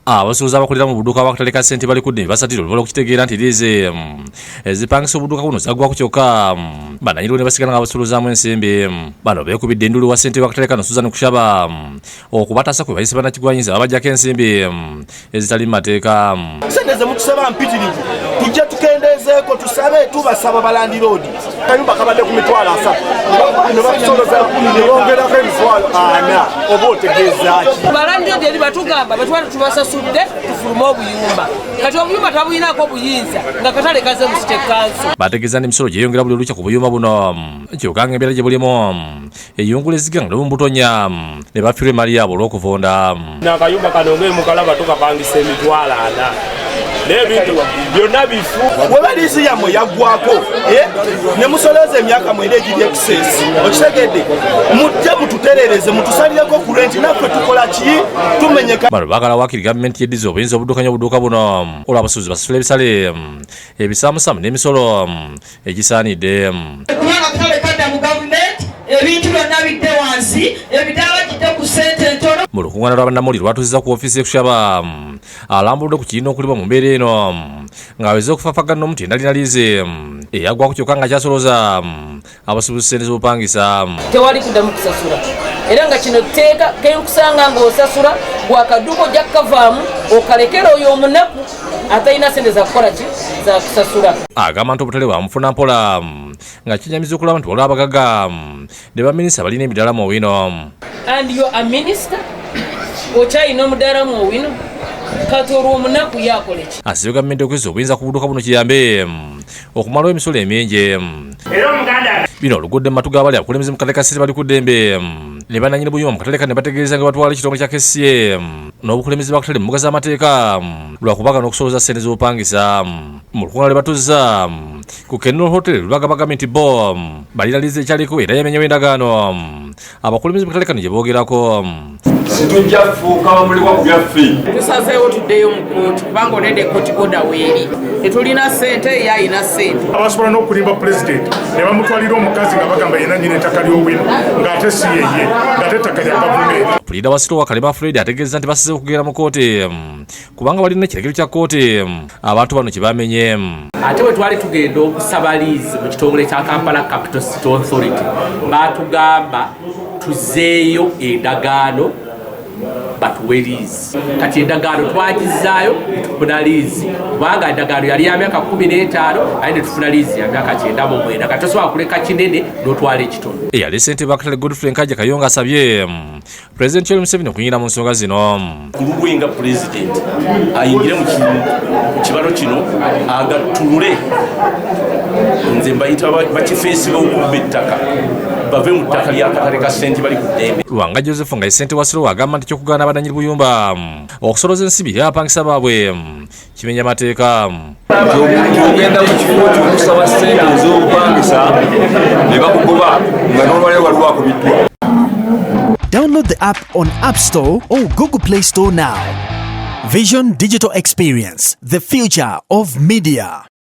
Abasuubuzi abakolera mu buduuka bw'akatale ka ssente bali kudde basatira oluva lw'okukitegeera nti liizi ezipangisa obuduuka buno zaggwako, kyokka bannanyiniwo ne basigala nga basuluzaamu ensimbi. Bano beekubidde enduulu wa ssente w'akatale kano Susan Kushaba okubataasa kwe bayise bannakigwanyizi ababajjako ensimbi ezitali mu mateeka. Sente zemutusaba mpitirivu, tujje tukendezeeko, tusabe, tubasaba balandiroodi. Kayumba kabadde ku 300,000, ne batusoloza ne bongerako 40,000. Oba otegeeza ki? Balandiroodi eri batugamba betwali tubasasudde tufulume obuyumba. Kati obuyumba tabulinako buyinza nga katale kaze mu city council. Bategeeza nti emisolo gyeyongera buli olukya ku buyumba buno, kyokka nga embeera gye bulimu eyungula eziga nga nomubutonya ne bafiirwa emali yaabwe olw'okuvunda. Nakayumba kano ngaemukalaba tukapangisa 40,000, n'ebintu byonna bifu. Weba liizi yammwe yaggwako, ne musoleza emyaka 9 egiri excess, okitegedde? Mujje mututerereze, mutusalireko ku renti, naffe tukola ki? Tumenyeka. Bano baagala waakiri gavumenti yeddiza obuyinza obuddukanya obuduuka buno, olwo abasuubuzi basasula ebisale ebisaamusaamu n'emisolo egisaanidde. Kubanga katale kadda mu gavumenti, ebintu byonna bidde wansi, emidaala gidde ku ssente entono. Mu lukuŋŋaana lwa bannamawulire lwatuuzizza ku ofiisi y'Ekushaba, alambuludde ku kirina okulibwa mu mbeera eno ng'aweze okufafagana n'omuti endalina liizi eyaggwako, kyokka nga kyasoloza abasuubuzi ssente z'obupangisa. Tewali kuddamu kusasula, era nga kino tteeka. Kenkusanga ng'osasula gwakaduuka, ojja kukavaamu okalekera oyo omunaku atalina sente zakukola ki, zakusasula. Agamba nti obutale bwamufuna mpola, nga kinyamiza okulaba nti waliwo abagaga ne baminisita balina emidaala mu Owino. And you a minister, okyalina omudaala mu Owino. Kati olwo omunaku yakola ki? Asibye gavumenti okweza obuyinza ku buduuka buno kiyambe okumalawo emisolo emingi. Era omuganda Bino olugudde mu matu g'abali abakulembeze mu katale ka ssente bali ku ddembe ne bannannyini buyumba mu katale kano, ne bategeeza nga batwala ekitongole kya KCCA n'obukulembeze bw'akatale mu mbuga z'amateeka lwakubagana okusoloza ssente z'obupangisa. Mu lukuŋŋaana lwe batuzza ku Kenol Hotel, Lubaga bagambye nti bo balina liizi ekyaliko era yamenyewo endagaano abakulembeze mu katale kano gye boogerako. Situjja kufuuka bamulikwa ku byaffe. Tusazeewo tuddeyo mu kooti kubanga olwedde kooti order weeri, tetulina ssente, ye ayina ssente. Abasobola n'okulimba pulezidenti ne bamutwalira omukazi nga bagamba yena nyina ettaka ly'Owino, ng'ate si yeye, ng'ate ettaka lya gavumenti. Puliida wa Sitowa Kalema Fred ategeeza nti basize okugenda mu kooti kubanga balina ekiragiro kya kooti abantu bano kye bamenye. Ate bwe twali tugenda okusaba liizi mu kitongole kya Kampala Capital City Authority, batugamba tuzeeyo endagaano batuwe liizi. Kati endagaano twagizaayo, netufuna liizi, kubanga endagaano yali ya myaka 15, aye netufuna liizi ya myaka 99. Kati tosobola kuleka kinene n'otwala ekitono. Eyali ssentebe w'akatale Godfrey Nkaja Kayonga asabye Pulezidenti Yoweri Museveni okuyingira mu nsonga zino. Ku lulwe nga pulezidenti ayingire mu kibalo kino agattulule. Nze mbayita bakifeesi b'okubba ettaka, bave mu ttaka ly'akatale ka ssente bali ku ddembe. Lwanga Joseph nga ye ssentebe wa Sirowa agamba nti ekyokugaana abannannyini buyumba okusoloza ensimbi eri abapangisa baabwe kimenya mateeka. Nti omuntu ogenda mu kifo kyo okusaba ssente ez'obupangisa ne bakugoba, nga n'olwaleero waliwo akubiddwa. Download the app on App Store or Google Play Store now. Vision Digital Experience, the future of media.